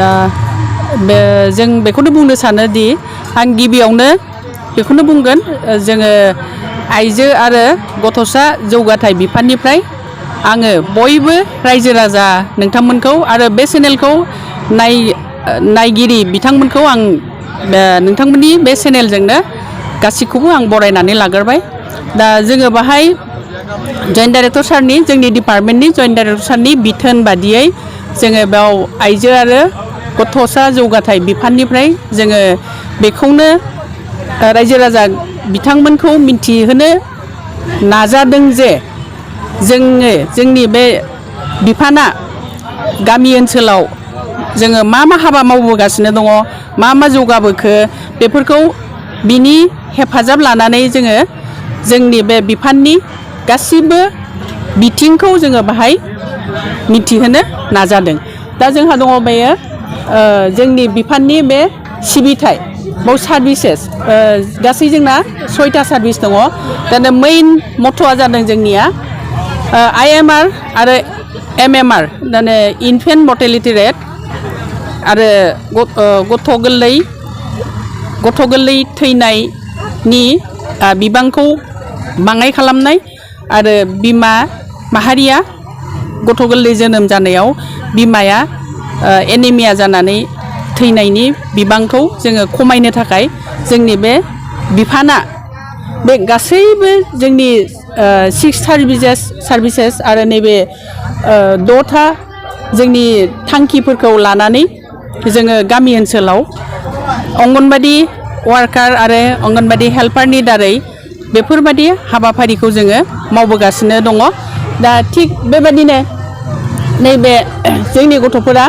दा जों बेखौनो बुंनो सानोदि आं गिबियावनो बेखौनो बुंगोन जोङो आइजो आरो गथ'सा जौगाथाय बिफाननिफ्राय आङो बयबो रायजो राजा नोंथांमोनखौ आरो बे चेनेलखौ नायगिरि बिथांमोनखौ आं नोंथांमोननि बे चेनेलजोंनो गासैखौबो आं बरायनानै लाग्रोबाय। दा जोङो बाहाय जइन्ट डाइरेक्टर सारनि जोंनि डिपार्टमेन्टनि जइन्ट डाइरेक्टर सारनि बिथोन बादियै जोङो बेयाव आइजो आरो गथ'सा जौगाथाय बिफाननिफ्राय जोङो बेखौनो रायजो राजा बिथांमोनखौ मिन्थिहोनो नाजादों जे जोङो जोंनि बे बिफाना गामि ओनसोलाव जोङो मा हाबा मावबोगासिनो दङ, मा जौगाबोखो बेफोरखौ बिनि हेफाजाब लानानै जोङो जोंनि बे बिफाननि गासिबो बिथिंखौ जोङो बाहाय मिथिहोनो नाजादों। दा जोंहा दङ बेयो जोंनि बिफाननि बे सिबिथाय बाव सार्भिसेस गासै जोंना 6टा सार्भिस दङ। दा मेइन मथ'आ जादों जोंनिया IMR आरो MMR माने इनफेन्ट मर्टेलिटि रेट आरो गथ' गोरलै थैनायनि बिबांखौ बाङाय खालामनाय आरो बिमा माहारिया गथ' गोरलै जोनोम जानायाव बिमाया एनिमिया जानानै थैनायनि बिबांखौ जोङो खमायनो थाखाय जोंनि बे बिफाना बे गासैबो जोंनि 6 सार्भिसेस आरो नैबे 6था जोंनि थांखिफोरखौ लानानै जोङो गामि ओनसोलाव अंगनबादि वार्कार आरो अंगनबादि हेल्पारनि दारै बेफोरबादि हाबाफारिखौ जोङो मावबोगासिनो दङ। दा थिग बेबादिनो नैबे जोंनि गथ'फोरा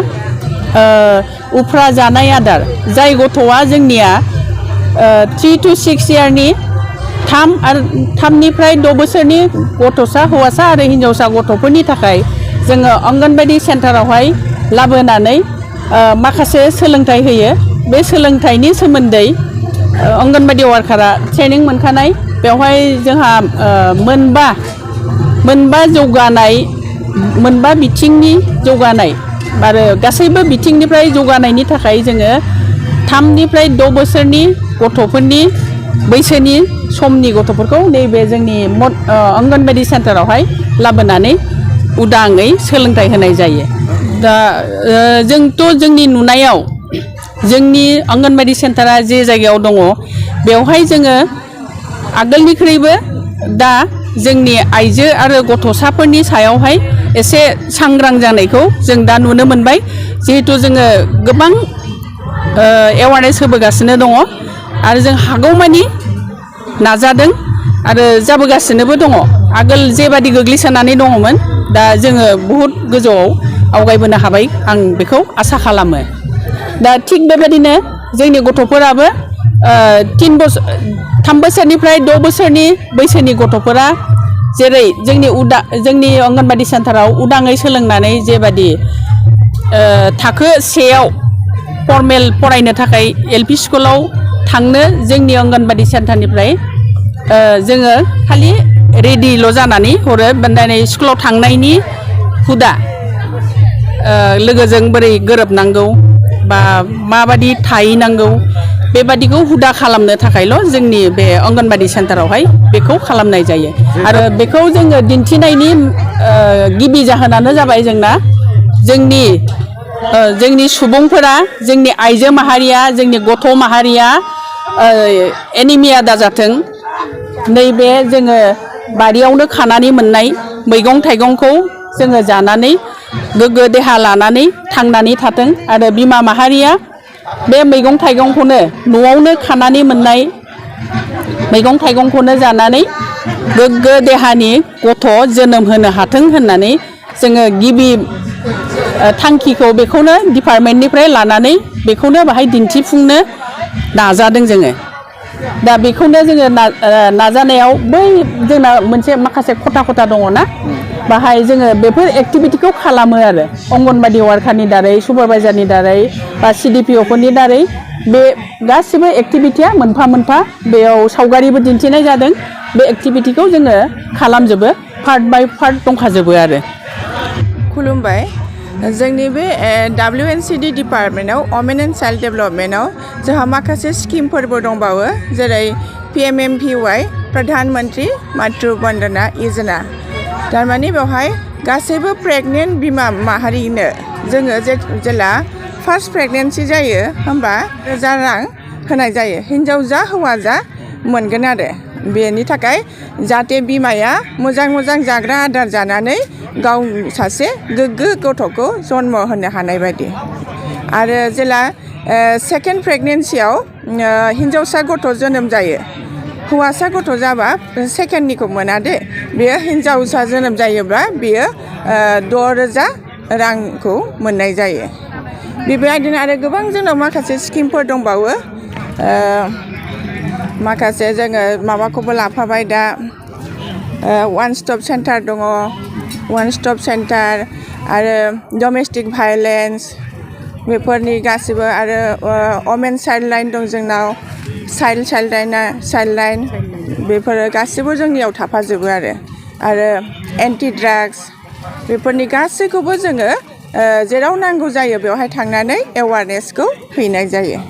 उफ्रा जानाय आदार जाय गथ'आ जोंनिया 3 to 6 इयारनि 3निफ्राय 6 बोसोरनि गथ'सा हौवासा आरो हिन्जावसा गथ'फोरनि थाखाय जोङो अंगनबादि सेन्टारावहाय लाबोनानै माखासे सोलोंथाइ होयो। बे सोलोंथाइनि सोमोन्दै अंगनबादि वार्कारा ट्रेनिं मोनखानाय। बेवहाय जोंहा मोनबा बिथिंनि जौगानाय आरो गासैबो बिथिंनिफ्राय जौगानायनि थाखाय जोङो 3निफ्राय 6 बोसोरनि गथ'फोरनि बैसोनि समनि गथ'फोरखौ नैबे जोंनि अंगनबादि सेन्टारावहाय लाबोनानै उदाङै सोलोंथाइ होनाय जायो। दा जोंथ' जोंनि नुनायाव जोंनि अंगनबादि सेन्टारा जे जायगायाव दङ बेवहाय जोङो आगोलनिख्रुइबो दा जोंनि आइजो आरो गथ'साफोरनि सायावहाय एसे सांग्रां जानायखौ जों दा नुनो मोनबाय। जिहेथु जोङो गोबां एवारनेस होबोगासिनो दङ आरो जों हागौमानि नाजादों आरो जाबोगासिनोबो दङ। आगोल जेबादि गोग्लैसोनानै दङमोन दा जोङो बहुद गोजौआव आवगायबोनो हाबाय आं बेखौ आसा खालामो। दा थिग बेबायदिनो जोंनि गथ'फोराबो 3 बोसोरनिफ्राय 6 बोसोरनि बैसोनि गथ'फोरा जेरै जोंनि अंगनबादि सेन्टाराव उदाङै सोलोंनानै जेबादि थाखो 1आव फर्मेल फरायनो थाखाय LP स्कुलाव थांनो जोंनि अंगनबादि सेन्टारनिफ्राय जोङो खालि रेडिल' जानानै हरो। माने स्कुलाव थांनायनि हुदा लोगोजों बोरै गोरोबनांगौ बा माबादि थाहैनांगौ बेबादिखौ हुदा खालामनो थाखायल' जोंनि बे अंगनबादि सेन्टारावहाय बेखौ खालामनाय जायो। आरो बेखौ जोङो दिन्थिनायनि गिबि जाहोनानो जाबाय जोंना जोंनि सुबुंफोरा जोंनि आइजो माहारिया जोंनि गथ' माहारिया एनिमिया दाजाथों। नैबे जोङो बारियावनो खानानै मोननाय मैगं थाइगंखौ जोङो जानानै गोग्गो देहा लानानै थांनानै थाथों आरो बिमा माहारिया बे मैगं थाइगंखौनो न'आवनो खानानै मोननाय मैगं थाइगंखौनो जानानै गोग्गो देहानि गथ' जोनोम होनो हाथों होननानै जोङो गिबि थांखिखौ बेखौनो डिपार्टमेन्टनिफ्राय लानानै बेखौनो बाहाय दिन्थिफुंनो नाजादों जोङो। दा बेखौनो जोङो नाजानायाव बै जोंना मोनसे माखासे खथा दङ ना बाहाय जोङो बेफोर एक्टिभिटिखौ खालामो आरो अंगनबादि वार्कारनि दारै सुपारभाइजारनि दारै बा CDPOफोरनि दारै बे गासिबो एक्टिभिटिया मोनफा मोनफा बेयाव सावगारिबो दिन्थिनाय जादों। बे एक्टिभिटिखौ जोङो खालामजोबो पार्ट बाय पार्ट दंखाजोबो आरो। खुलुमबाय जोंनि बे WNCD डिपार्टमेन्टआव वमेन एन्ड चाइल्ड डेभेलपमेन्टआव जोंहा माखासे स्किमफोरबो दंबावो जेरै PMMVY प्रधान मन्त्रि मातृ बन्दना योजना थारमाने बेवहाय गासैबो प्रेगनेन्ट बिमा माहारिनो जोङो जेला फार्स्ट प्रेगनेन्सि जायो होमबा 1000 रां होनाय जायो हिन्जाव जा हौवा जा मोनगोन आरो बेनि थाखाय जाहाथे बिमाया मोजां जाग्रा आदार जानानै गाव सासे गोग्गो गथ'खौ जन्म होनो हानाय बायदि आरो जेला सेकेन्ड प्रेगनेन्सियाव हिन्जावसा गथ' जोनोम जायो हौवासा गथ' जाबा सेकेन्डनिखौ मोना दे बेयो हिन्जावसा जोनोम जायोब्ला बेयो 6000 रांखौ मोननाय जायो बेबायदिनो आरो गोबां जोंनाव माखासे स्किमफोर दंबावो माखासे जोङो माबाखौबो लाफाबाय दा वान स्टप सेन्टार दङ वान स्टप सेन्टार आरो डमेस्टिक भायलेन्स बेफोरनि गासिबो आरो वमेन चाइल्ड लाइन दं जोंनाव चाइल्ड लाइन बेफोरो गासिबो जोंनियाव थाफाजोबो आरो एन्टि ड्राग्स बेफोरनि गासैखौबो जोङो जेराव नांगौ जायो बेवहाय थांनानै एवारनेसखौ हैनाय जायो